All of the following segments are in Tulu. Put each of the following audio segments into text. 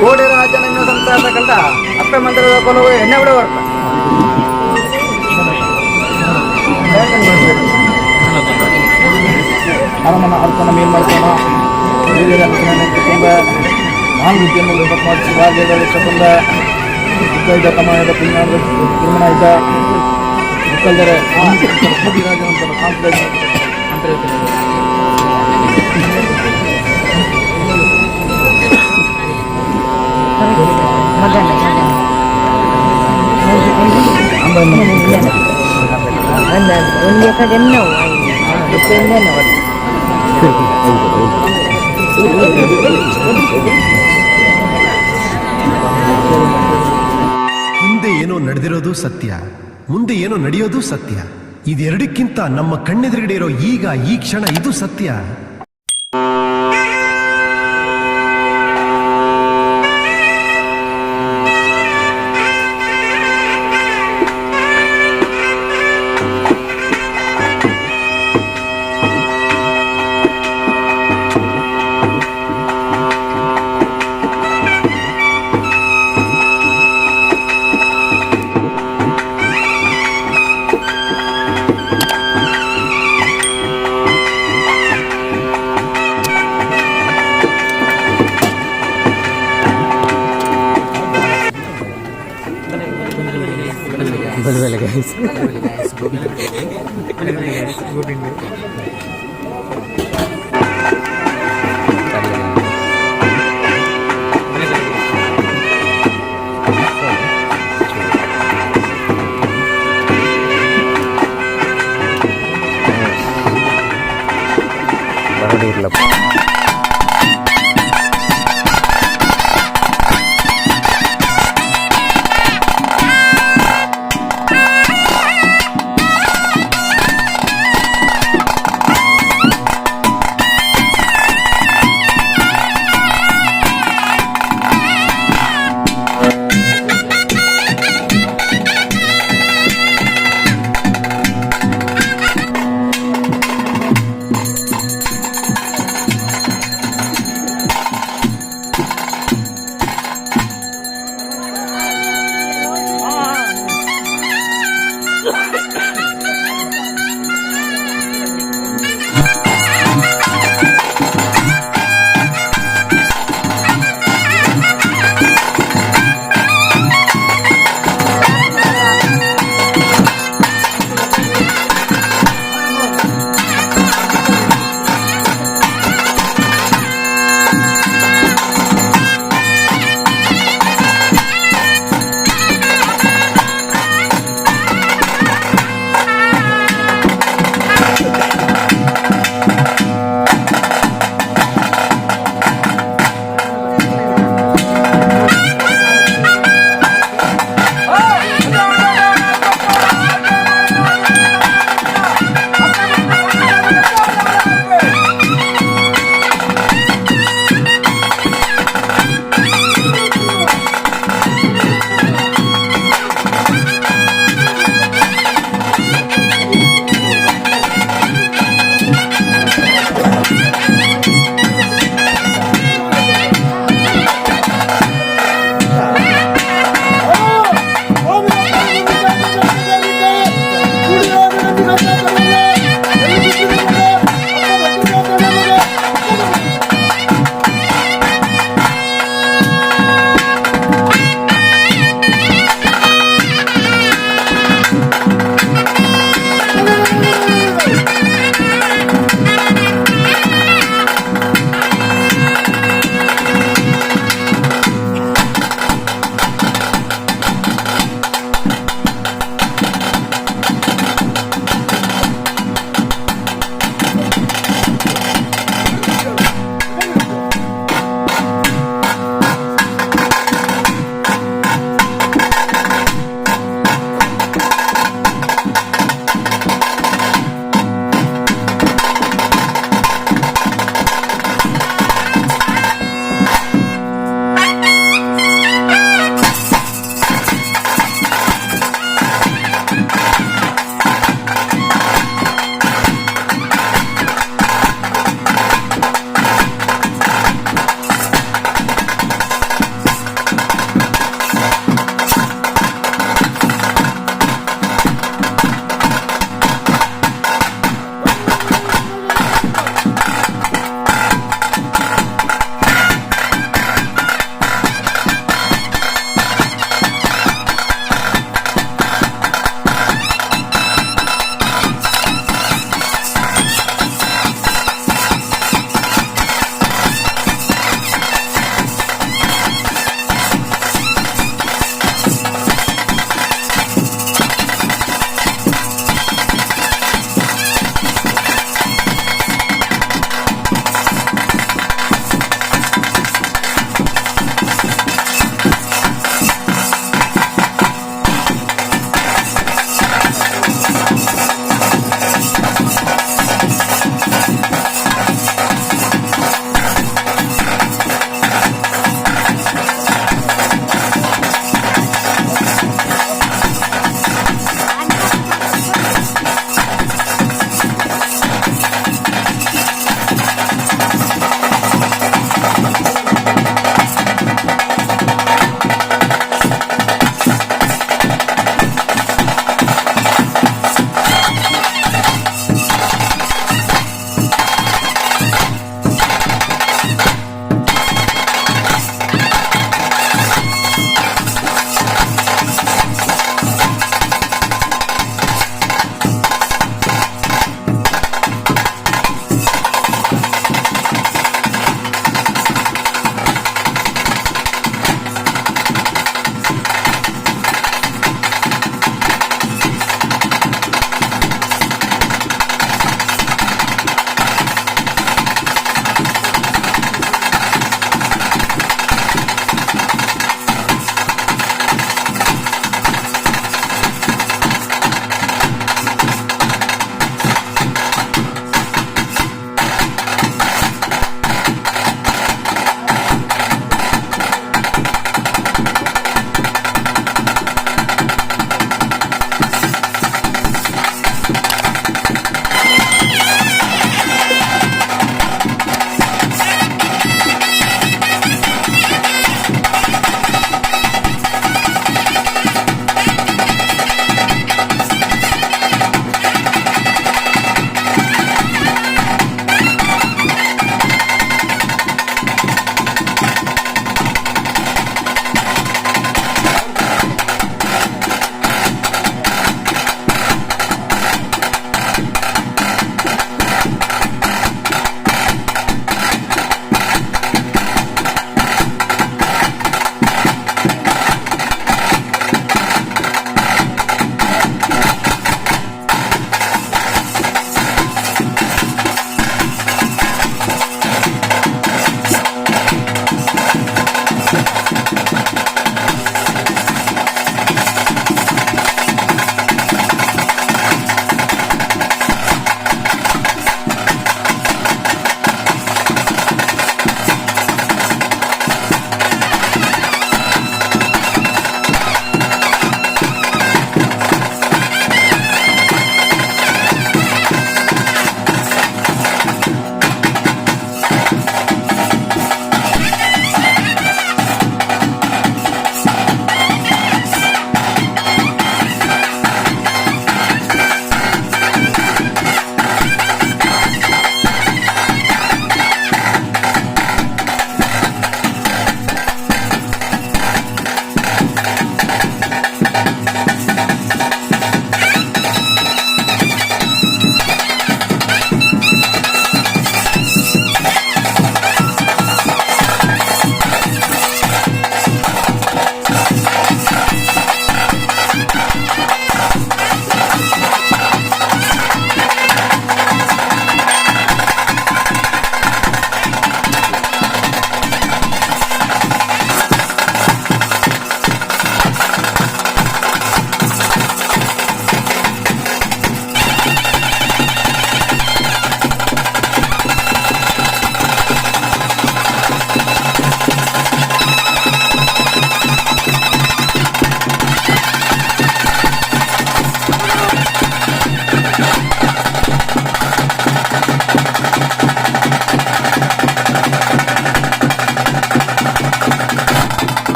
ಕೋಟಿ ರಾಜನ ಸಂಸಾರ ಕಂಡ ಅಪ್ಪೆ ಮಂತ್ರದ ಕೊಲವು ಎಣ್ಣೆ ಬಿಡ ಬರ್ತ. ಅರಮನ ಅರ್ಪಣ ಮೇಲ್ ಮಾಡ್ಕೋಣ ಕುಟುಂಬ ನಾಲ್ಕು ಜನ್ಮಗಳು ಪದ್ಮಾವತಿ ಚಕುಂದ ಇದ್ದ ಕಮಾಯದ ಪಿನ್ನಾದ ತಿರುಮಣ ಇದ್ದ ಮುಕ್ಕಲ್ದರೆ ರಾಜನಂತರ ಅಂತ ಹೇಳ್ತೀನಿ. ಒಂದೇ ಕಡೆ ನಾವು ಹಿಂದೆ ಏನೋ ನಡೆದಿರೋದು ಸತ್ಯ, ಮುಂದೆ ಏನೋ ನಡೆಯೋದು ಸತ್ಯ. ಇದೆರಡಕ್ಕಿಂತ ನಮ್ಮ ಕಣ್ಣೆದುರುಗಡೆ ಇರೋ ಈಗ ಈ ಕ್ಷಣ ಇದು ಸತ್ಯ.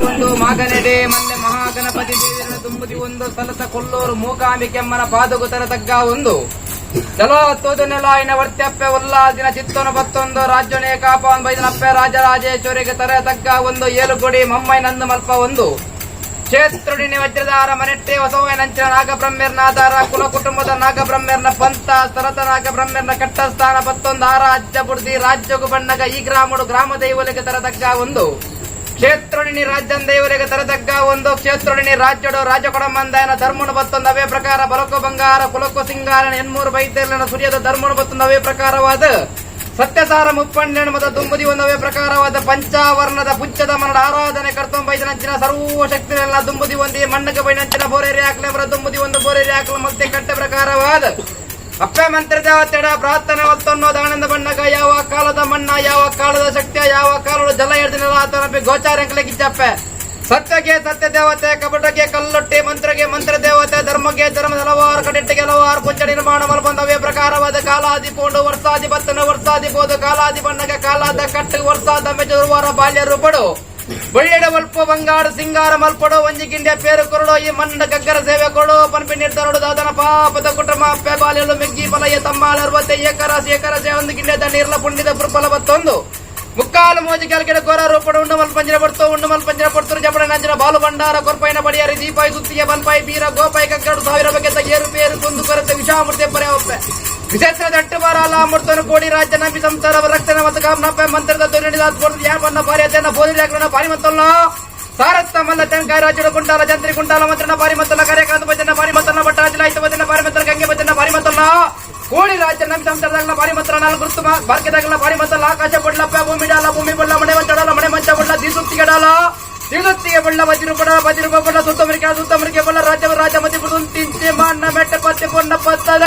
ಒಂದು ಮಾಗನೆಡೆ ಮಲ್ಲೆ ಮಹಾಗಣಪತಿ ದೇವರನ ತುಂಬುದಿ ಒಂದು ಸಲತ ಕೊಲ್ಲೂರು ಮೂಕಾಂಬಿಕೆಮ್ಮನ ಪಾದಗು ತರತಗ್ಗ ಒಂದು ಚಲೋ ತೋದು ನೆಲಾಯಿನ ವರ್ತ್ಯಪ್ಪೆ ಉಲ್ಲಾದಿನ ಚಿತ್ತನ ಬತ್ತೊಂದು ರಾಜ್ಯನೇ ಕಾಪಾನ್ ಬೈದನಪ್ಪೆ ರಾಜರಾಜೇಶ್ವರಿಗೆ ತರ ತಗ್ಗ ಒಂದು ಏಲುಗೊಡಿ ಮಮ್ಮೈ ನಂದು ಮಲ್ಪ ಒಂದು ಕ್ಷೇತ್ರುಡಿನಿ ವಜ್ರದಾರ ಮನೆಟ್ಟೆ ಹೊಸವನಂಚಿನ ನಾಗಬ್ರಹ್ಮೆರ್ನಾದಾರ ಕುಲ ಕುಟುಂಬದ ನಾಗಬ್ರಹ್ಮೆರ್ನ ಪಂಥ ಸ್ಥಳತ ನಾಗಬ್ರಹ್ಮೆರ್ನ ಕಟ್ಟಸ್ಥಾನ ಬತ್ತೊಂದು ಆರಾಜ್ಯ ಬುಡ್ದಿ ರಾಜ್ಯಗು ಬಣ್ಣಗ ಈ ಗ್ರಾಮಡು ಗ್ರಾಮ ದೈವಲಿಗೆ ತರತಗ್ಗ ಒಂದು ಕ್ಷೇತ್ರೊಡಿನಿ ರಾಜ್ಯಂ ದೇವರಿಗೆ ತರತಗ್ಗ ಒಂದು ಕ್ಷೇತ್ರೊಡಿನಿ ರಾಜ್ಯಡು ರಾಜಕೊಡಮಂದಾಯನ ಧರ್ಮನು ಬತ್ತೊಂದು ಅವೇ ಪ್ರಕಾರ ಬಲಕು ಬಂಗಾರ ಕುಲಕು ಸಿಂಗಾರನ ಎನ್ಮೂರು ಬೈತೆರ್ಲನ ಸೂರ್ಯದ ಧರ್ಮನು ಬತ್ತೊಂದು ಅವೇ ಪ್ರಕಾರವಾದ ಸತ್ಯಸಾರ ಮುಪ್ಪಣ್ಣೆಣ್ಣು ಮತ್ತು ದುಂಬುದಿ ಒಂದವೇ ಪ್ರಕಾರವಾದ ಪಂಚಾವರ್ಣದ ಪುಚ್ಚದ ಮನಡ ಆರಾಧನೆ ಕರ್ತೊಂಬೈದನಂಚಿನ ಸರ್ವ ಶಕ್ತಿನೆಲ್ಲ ದುಂಬುದಿ ಒಂದಿ ಮಣ್ಣಗ ಬೈನಂಚಿನ ಬೋರೇರಿ ಹಾಕ್ಲೆ ದುಂಬುದಿ ಒಂದು ಬೋರೇರಿ ಹಾಕಲು ಮತ್ತೆ ಕಟ್ಟ ಪ್ರಕಾರವಾದ ಅಪ್ಪೆ ಮಂತ್ರ ದೇವತೆಡ ಪ್ರಾರ್ಥನೆ ಒತ್ತನ್ನೋದು ಆನಂದ ಬಣ್ಣಗ ಯಾವ ಕಾಲದ ಮಣ್ಣ ಯಾವ ಕಾಲದ ಶಕ್ತಿಯ ಯಾವ ಕಾಲದ ಜಲ ಎಡ್ದಿನಲ್ಲ ಆತನಪ್ಪಿ ಗೋಚಾರಂಕಲೆ ಕಿಚ್ಚಪ್ಪೆ ಸತ್ಯಕ್ಕೆ ಸತ್ಯ ದೇವತೆ, ಕಪಟಕ್ಕೆ ಕಲ್ಲೊಟ್ಟಿ, ಮಂತ್ರಕ್ಕೆ ಮಂತ್ರ ದೇವತೆ, ಧರ್ಮಕ್ಕೆ ಧರ್ಮದ ಹಲವಾರು ಕಡೆಟ್ಟಿಗೆ ಹಲವಾರು ಕೊಂಚ ನಿರ್ಮಾಣ ಮಲ್ಬಂದವೇ ಪ್ರಕಾರವಾದ ಕಾಲಾದಿ ಪೋಂಡು ವರ್ಷಾದಿ ಬತ್ತನ ವರ್ಷಾದಿ ಬೋದು ಕಾಲಾದಿ ಬಣ್ಣಗ ಕಾಲಾದ ಕಟ್ಟು ವರ್ಷಾದ ಮೆಜುರುವಾರ ಬಾಲ್ಯ ರೂಪಡು ಬಳ್ಳಿಡ ಒಲ್ಪ ಬಂಗಾರ ಸಿಂಗಾರ ಮಲ್ಪಡೋ ಒಂಜಿ ಗಿಂಡೆ ಪೇರು ಕೊರಡೋ ಈ ಮಣ್ಣ ಗಗ್ಗರ ಸೇವೆ ಕೊಡೋ ಪನ್ಪಿ ನಿರ್ಧರಡು ದಾದನ ಪಾಪದ ಕುಟುಂಬ ಅಪ್ಪೆ ಬಾಲ್ಯಲು ಮೆಗ್ಗಿ ಬಲಯ ತಮ್ಮಾಲ ಅರವತ್ತೆ ಏಕರ ಏಕರ ಸೇ ಒಂದು ಗಿಂಡೆ ನೀರ್ಲ ಪುಂಡಿದ ಪುರ್ಪಲ ಬತ್ತೊಂದು ಮುಕ್ಕಾಲು ಮೋಜಿ ಕೆಳಗಡೆ ಕೋರ ರೂಪಡ ಉಂಡು ಮಲ್ಪಂಜನ ಪಡ್ತು ಉಂಡು ಮಲ್ಪಂಜನ ಪಡ್ತರು ಜಪಡ ನಂಜನ ಬಾಲು ಭಂಡಾರ ಕೊರ್ಪೈನ ಬಡಿಯಾರಿ ದೀಪಾಯಿ ಸುತ್ತಿಗೆ ಬನ್ಪಾಯಿ ಬೀರ ಗೋಪಾಯಿ ಕಗ್ಗಡು ಸಾವಿರ ಬಗೆತ ಏರು ಪೇರು ಕುಂದು ಕೊರತೆ ವಿಷಾಮೃತೆ ಪರೆ ಒಪ್ಪೆ ವಿಶೇಷ ದಟ್ಟು ಬಾರಲ್ಲ ಅಮೃತನು ಕೋಡಿ ರಾಜ್ಯ ನಂಬಿ ಸಂಸಾರ ರಕ್ಷಣೆ ಮತ್ತು ಕಾಮನಪ್ಪ ಮಂತ್ರದ ದುರ್ನಿದಾತ್ ಯಾರ್ ಬನ್ನ ಭಾರ್ಯತೆಯನ್ನ ಬೋಧಿ ವ್ಯಾಕರಣ ಭಾರಿ ಮತ್ತಲ್ಲ ಸಾರತ್ತ ಮಲ್ಲ ತೆಂಕಾಯ ರಾಜ್ಯದ ಕುಂಟಾಲ ಜಂತ್ರಿ ಕುಂಟಾಲ ಮಂತ್ರನ ಭಾರಿ ಮತ್ತಲ್ಲ ಕಾರ್ಯಕಾಂತ ಭಜನ ಭಾರಿ ಮತ್ತಲ್ಲ ಭಟ್ಟಾಚಲ ಆಯ್ತು ಭಜನ ಭಾರಿ ಮತ್ತಲ್ಲ ಗಂಗೆ ಭಜನ ಭಾರಿ ಮತ್ತಲ್ಲ ಕೋಡಿ ರಾಜ್ಯ ನಂಬಿ ಸಂಸಾರದಾಗಲ ಭಾರಿ ಮತ್ರ ನಾಲ್ಕು ಗುರುತು ಭಾಗ್ಯದಾಗಲ ಭಾರಿ ಮತ್ತಲ್ಲ ಆಕಾಶ ಬಡ್ಲಪ್ಪ ಭೂಮಿ ಡಾಲ ಭೂಮಿ ಬಳ್ಳ ಮನೆ ಮಂಚಡಾಲ ಮನೆ ಮಂಚ ಬಳ್ಳ ದೀಸುತ್ತಿಗೆ ಡಾಲ ದೀಸುತ್ತಿಗೆ ಬಳ್ಳ ಬಜಿರು ಬಡ ಬಜಿರು ಬಳ್ಳ ಸುತ್ತಮರಿಕೆ ಸುತ್ತಮರಿಕೆ ಬಳ್ಳ ರಾಜ್ಯ ರಾಜ ಮತಿ ತಿಂಚೆ ಮಾನ್ನ ಮೆಟ್ಟ ಪತ್ತೆ ಪೊನ್ನ ಪತ್ತದ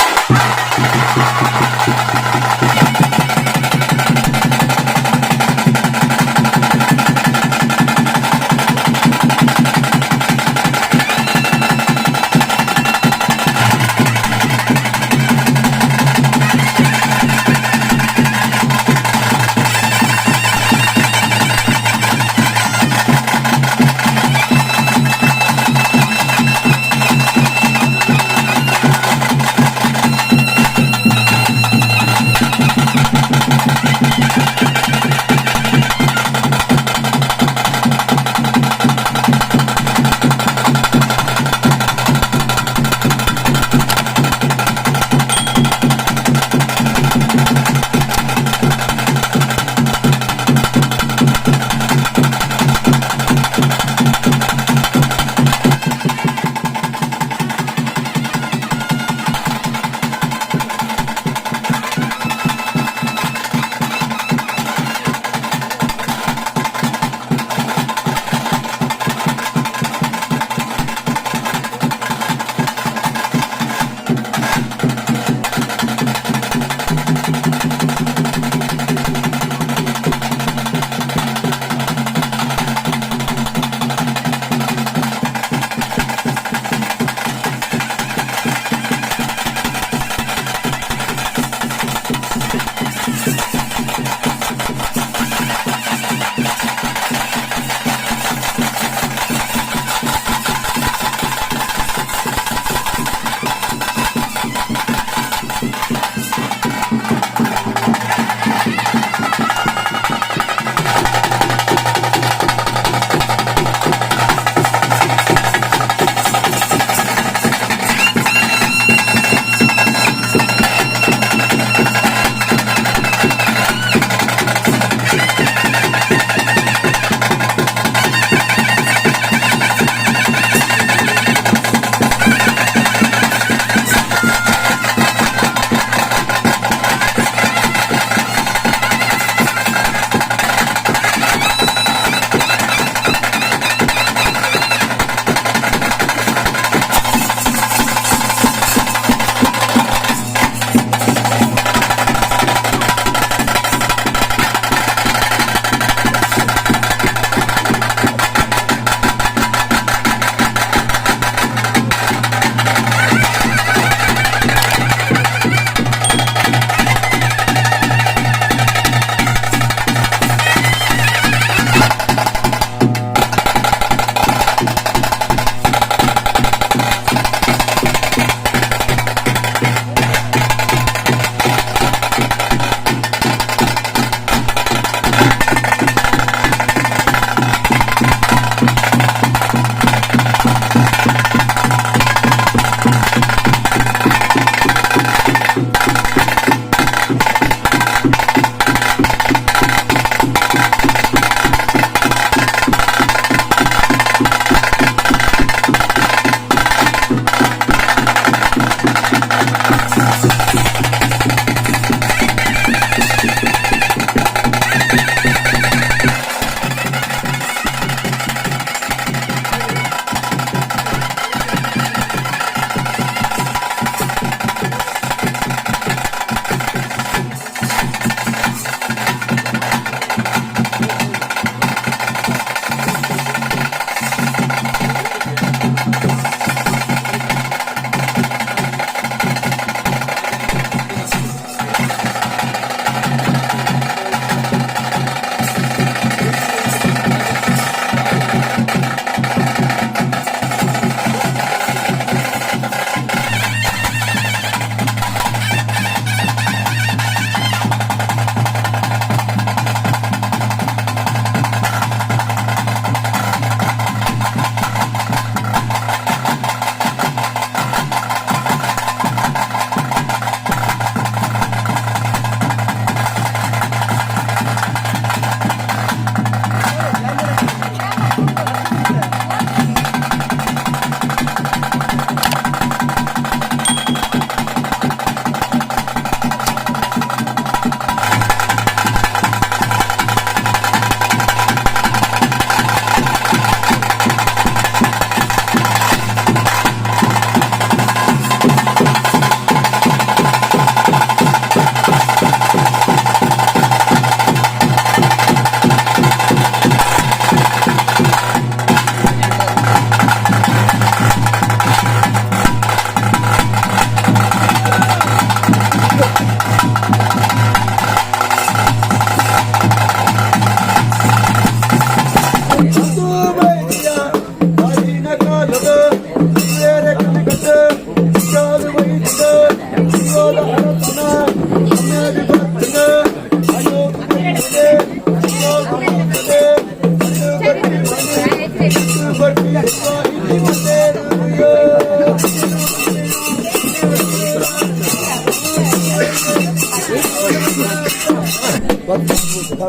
ವರ್ಷದ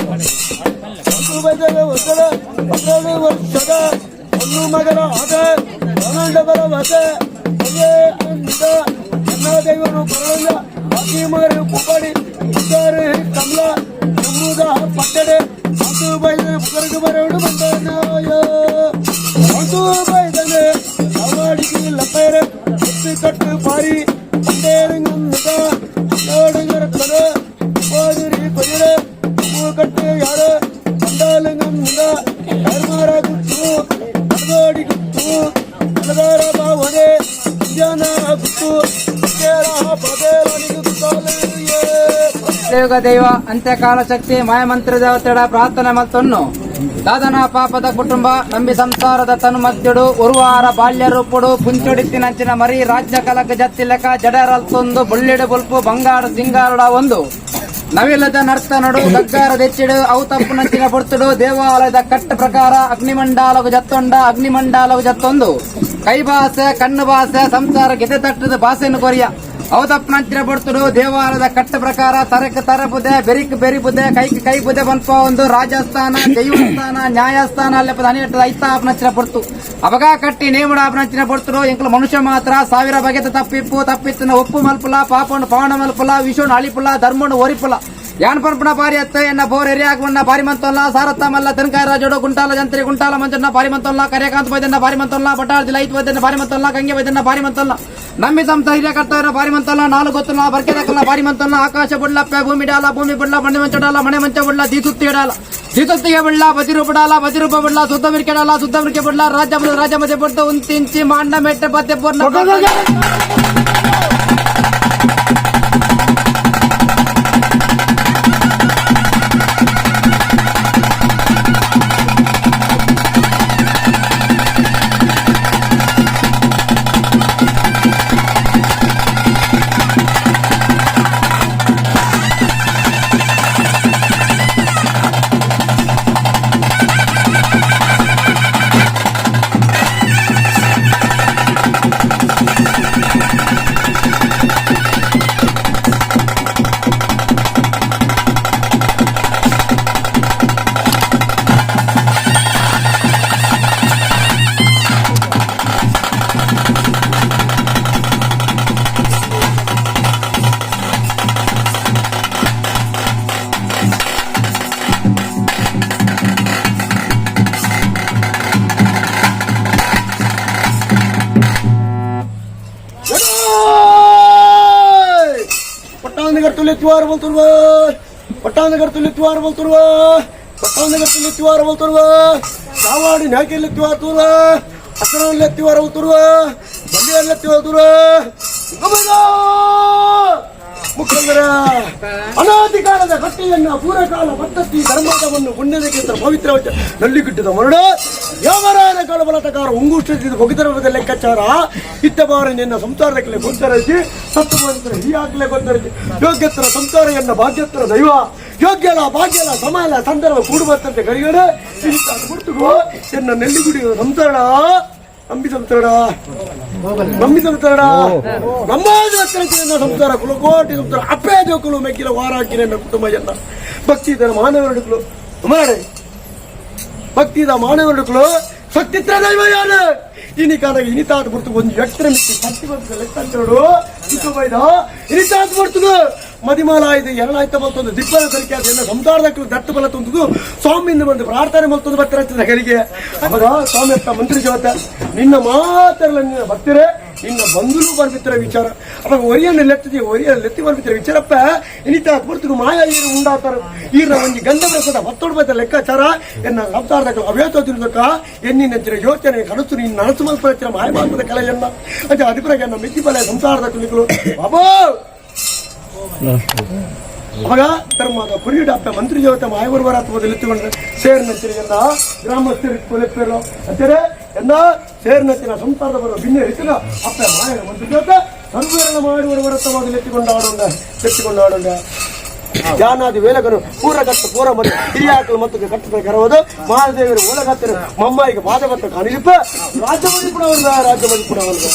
ಒಂದು ಮಗನ ಆದ ದೇವರು ಬರಲಿಲ್ಲ ಬಾಕಿ ಮಗರು ಕುಪ್ಪಾಡಿ ಇದ್ದಾರೆ ಕಮಲ ನಮ್ಮೂದ ಪಟ್ಟಡೆ ಅದು ಬೈದನೆ ಬುಕರಗು ಬರೋಡು ಬಂದನಾಯ ಅದು ಬೈದನೆ ಅವಾಡಿಗೆ ಲಪ್ಪೇರೆ ಕಟ್ಟು ಕಟ್ಟು ಪಾರಿ ಪಂಡೇರಂಗಂದ ನಾಡುಗರ ಪಾದಿರಿ ಕೊಯ್ಯರೆ ಕಟ್ಟು ಯಾರ ಪಂಡಾಲಂಗಂದ ಧರ್ಮರ ಗುತ್ತು ಅಡಗೋಡಿ ಗುತ್ತು ಅಲದಾರ ಬಾವನೆ ಜ್ಞಾನ ಗುತ್ತು ದೇವಗ ದೈವ ಅಂತ್ಯಕಾಲ ಶಕ್ತಿ ಮಾಯಮಂತ್ರ ದೇವತೆಡ ಪ್ರಾರ್ಥನೆ ಮತ್ತೊನ್ನು ದಾದನ ಪಾಪದ ಕುಟುಂಬ ನಂಬಿ ಸಂಸಾರದ ತನು ಮದ್ಯಡು ಉರುವಾರ ಬಾಲ್ಯ ರೂಪುಡು ಪುಂಚೊಡಿತ್ತಿನಂಚಿನ ಮರಿ ರಾಜ್ಯ ಕಲಕ ಜತ್ತಿಲಕ ಜಡರಲ್ತೊಂದು ಬುಳ್ಳಿಡು ಬುಲ್ಪು ಬಂಗಾರ ಸಿಂಗಾರುಡ ಒಂದು ನವಿಲದ ನರ್ತನಡು ಗಗ್ಗಾರ ದೆಚ್ಚಿಡು ಅವು ತಪ್ಪುನಂಚಿನ ಪೊರ್ತುಡು ದೇವಾಲಯದ ಕಟ್ಟ ಪ್ರಕಾರ ಅಗ್ನಿಮಂಡಾಲವು ಜತ್ತೊಂಡ ಅಗ್ನಿಮಂಡಾಲವು ಜತ್ತೊಂದು ಕೈಬಾಸೆ ಕಣ್ಣು ಬಾಸೆ ಸಂಸಾರ ಗೆದೆ ತಟ್ಟದ ಬಾಸೆಯನ್ನು ಕೊರಿಯ ಅವತಪ್ಪನಂಚಿನ ಪೊರ್ತುಡು ದೇವಾಲಯದ ಕಟ್ಟ ಪ್ರಕಾರ ತರಕ ತರಬುದೆ ಬೆರಿಕ್ ಬೆರಿಬುದೆ ಕೈಕ್ ಕೈ ಬುದೆ ಬನ್ಪ ಒಂದು ರಾಜಸ್ಥಾನ ದೈವಸ್ಥಾನ ನ್ಯಾಯಸ್ಥಾನ ಅಲ್ಲಪದ ಅನಿಟ್ಟದ ಐತಾಪನಂಚಿನ ಪೊರ್ತು ಅಬಗ ಕಟ್ಟಿ ನೇಮುಡ ಆಪನಂಚಿನ ಪೊರ್ತುಡು ಎಂಕಲು ಮನುಷ್ಯ ಮಾತ್ರ ಸಾವಿರ ಬಗೆತ ತಪ್ಪಿಪ್ಪು ತಪ್ಪಿತ್ತಿನ ಒಪ್ಪು ಮಲ್ಪುಲ ಪಾಪನು ಪವನ ಮಲ್ಪುಲ ವಿಶ್ವನು ಅಳಿಪುಲ ಧರ್ಮನು ಒರಿಪುಲ ಯಾನ್ ಪಂಪನ ಪಾರಿ ಅತ್ತ ಎನ್ನ ಬೋರ್ ಎರಿಯಾಗವನ್ನ ಪಾರಿ ಮಂತೊಲ್ಲ ಸಾರತ್ತ ಮಲ್ಲ ತೆನಕಾಯ ರಾಜೋಡು ಗುಂಟಾಲ ಜಂತ್ರಿ ಗುಂಟಾಲ ಮಂಜಣ್ಣ ಪಾರಿ ಮಂತೊಲ್ಲ ಕರಿಯಕಾಂತ ವೈದ್ಯನ ಪಾರಿ ಮಂತೊಲ್ಲ ಬಟಾರ್ದಿ ಲೈತ್ ವೈದ್ಯನ ಪಾರಿ ಮಂತೊಲ್ಲ ಗಂಗೆ ವೈದ್ಯನ ಪಾರಿ ಮಂತೊಲ್ಲ ನಂಬಿ ಸಂಸ್ಥೆ ಹಿರಿಯ ಕರ್ತವ್ಯ ಪಾರಿ ಮಂತೊಲ್ಲ ನಾಲ್ಕು ಗೊತ್ತಲ್ಲ ಬರ್ಕೆದಕ್ಕಲ್ಲ ಪಾರಿ ಮಂತೊಲ್ಲ ಆಕಾಶ ಬುಡ್ಲಪ್ಪ ಭೂಮಿ ಡಾಲ ಭೂಮಿ ಬುಡ್ಲ ಮಣೆ ಮಂಚಡಾಲ ಮಣೆ ಮಂಚ ಬುಡ್ಲ ದೀಸುತ್ತಿ ಇಡಾಲ ದೀಸುತ್ತಿಗೆ ಬುಡ್ಲ ಬದಿರೂಪ ಡಾಲ ಬದಿರೂಪ ಬುಡ್ಲ ಸುತ್ತ ಮಿರ್ಕೆಡಾಲ ಸುತ್ತ ಮಿರ್ಕೆ ಬುಡ್ಲ ರಾಜ್ಯ ರಾಜ್ಯ ಮಧ್ಯೆ ಪೊಟ್ಟು ಉಂತಿಂಚಿ ಮಾಂಡ ಮೆಟ್ಟ ಪತ್ತೆ ಪೂರ್ಣ. ಪಟ್ಟಾನಗರ್ ತುಲ್ಲೆತ್ತುವಾರ ಬಲ್ತುರ್ವ ಪಟ್ಟಾನಗರ್ ತುಲ್ಲೆತ್ತುವಾರ ಬಲ್ತುರ್ವ ಸಾವಾಡಿ ನಾಯ್ಕೆಲ್ಲೆತ್ತುವಾರ ತೂರ್ವ ಅಸರಲ್ಲೆತ್ತುವಾರ ಬಲ್ತುರ್ವ ಬಲ್ಲಿಯಲ್ಲೆತ್ತುವಾರ ತೂರ್ವ ಮುಖಂಡರ ಅನಾದಿ ಕಾಲದ ಕಟ್ಟೆಯನ್ನ ಪೂರ್ವಕಾಲ ಪದ್ಧತಿ ಧರ್ಮದವನ್ನು ಪುಣ್ಯದ ಕ್ಷೇತ್ರ ಪವಿತ್ರ ನಲ್ಲಿಗಿಟ್ಟದ ಮರಡ ಯಾವರಾದ ಕಾಲ ಬಲತಕಾರ ಉಂಗುಷ್ಟಿದ ಬೊಗಿತರದ ಲೆಕ್ಕಾಚಾರ ಇತ್ತ ಬಾರ ನಿನ್ನ ಸಂಸಾರದ ಕಲೆ ಗೋಚರಿಸಿ ಸತ್ತು ಬಂತರ ಹೀಯಾಗಲೇ ಗೋಚರಿಸಿ ಯೋಗ್ಯತರ ಸಂಸಾರ ಎನ್ನ ಭಾಗ್ಯತರ ದೈವ ಯೋಗ್ಯಲ ಭಾಗ್ಯಲ ಸಮಾಲ ಸಂದರ್ಭ ಕೂಡುಬತ್ತಂತೆ ಕರಿಗಡೆ ಗುರ್ತುಗೋ ಎನ್ನ ನೆಲ್ಲಿಗುಡಿ ಸಂಸಾರ ನಂಬಿ ಸಂಸಾರ ನಂಬಿ ಸಂಸಾರ ನಮ್ಮ ಸಂಸಾರ ಕುಲಕೋಟಿ ಸಂಸಾರ ಅಪ್ಪೇ ಜೋಕುಲು ಮೆಕ್ಕಿಲ ವಾರಾಕಿನ ಕುಟುಂಬ ಎನ್ನ ಭಕ್ತಿ ಮಾನವರುಡುಕಲು ಮಾಡೆ ಭಕ್ತಿದ ಮಾನವರುಡುಕಲು ಸಕ್ತಿತ್ರ ದೈವ ಯಾರು ಇನಿ ಕಾಲಾಗ ಇನಿತಾತ ಬರ್ತು ಒಂದು ಎಕ್ತರ ಮಿಕ್ಕಿ ಸಕ್ತಿ ಬಂತು ಲೆಕ್ಕಾಚಾರಡು ಬೈದ ಇನಿತಾತ ಬರ್ತುದು ಮದಿಮಾಲ ಆಯ್ತು ಎರಡಾಯ್ತ ಬರ್ತೊಂದು ದಿಬ್ಬಲ ಸರಿಕೆ ಎಲ್ಲ ಸಂಸಾರದ ದಟ್ಟ ಬಲ ತುಂದುದು ಸ್ವಾಮಿಯಿಂದ ಬಂದು ಪ್ರಾರ್ಥನೆ ಮಲ್ತೊಂದು ಬರ್ತಾರೆ ಕರಿಗೆ ಅವಾಗ ಸ್ವಾಮಿ ಅತ್ತ ಮಂತ್ರಿ ಜವತ್ತ ನಿನ್ನ ಮಾತೆಲ್ಲ ನಿನ್ನ ಭಕ್ತರೇ ನಿನ್ನ ಬಂಧುಲು ಬರ್ಬಿತ್ತರ ವಿಚಾರ ಅವಾಗ ಒರಿಯನ್ನು ಲೆತ್ತದೆ ಒರಿಯನ್ನು ಲೆತ್ತಿ ಬರ್ಬಿತ್ತರ ವಿಚಾರಪ್ಪ ಇನಿತ ಬರ್ತುಗು ಮಾಯ ಈರು ಉಂಡಾತಾರ ಈರ ಒಂಜಿ ಗಂಧ ಬರ್ತದ ಬತ್ತೋಡು ಬತ್ತ ಲೆಕ್ಕಾಚಾರ ಎನ್ನ ಸಂಸಾರದ ಅವ್ಯಾತ ತಿರುದಕ್ಕ ಎನ್ನಿನ ಯೋಚನೆ ಕನಸು ನಿನ್ನ ನನಸು ಮಲ್ಪರ ಮಾಯ ಮಾತದ ಕಲೆಯನ್ನ ಅದೇ ಅಧಿಪ್ರಾಯ ಎನ್ನ ಮಿಕ್ಕಿ ಬಲ ಸಂಸಾರದ ಕುಲಿಗಳು ಬಾಬಾ ಅವಾಗ ಧರ್ಮದ ಕುರಿಡಪ್ಪ ಮಂತ್ರಿ ಜೋತೆ ಮಾಯಗುರುವರ ಎತ್ತುಕೊಂಡ್ರೆ ಸೇರ್ನಂತಿರಿ ಎಲ್ಲ ಗ್ರಾಮಸ್ಥರು ಕೊಲೆಪೇರು ಅಂತಾರೆ ಎಲ್ಲ ಸೇರ್ನಂತಿನ ಸಂಸಾರದ ಬರುವ ಭಿನ್ನ ರೀತಿಯ ಅಪ್ಪ ಮಾಯ ಮಂತ್ರಿ ಜೋತೆ ಸರ್ವೇರಣ ಮಾಡುವವರತ್ವವಾಗಿ ಎತ್ತಿಕೊಂಡಾಡೋಣ ಎತ್ತಿಕೊಂಡಾಡೋಣ ಜಾನಾದಿ ವೇಲಕನು ಪೂರ ಕಟ್ಟು ಪೂರ ಮತ್ತು ಹಿರಿಯಾಕಲು ಮತ್ತು ಕಟ್ಟದ ಕರವುದು ಮಹಾದೇವರು ಓಲಗತ್ತರು ಮಮ್ಮಾಯಿಗೆ ಪಾದಪತ್ರ ಕಾಣಿಸಿಪ್ಪ ರಾಜ್ಯ ಮದಿಪುಡವಲ್ಲ ರಾಜ್ಯ ಮದಿಪುಡವಲ್ಲ.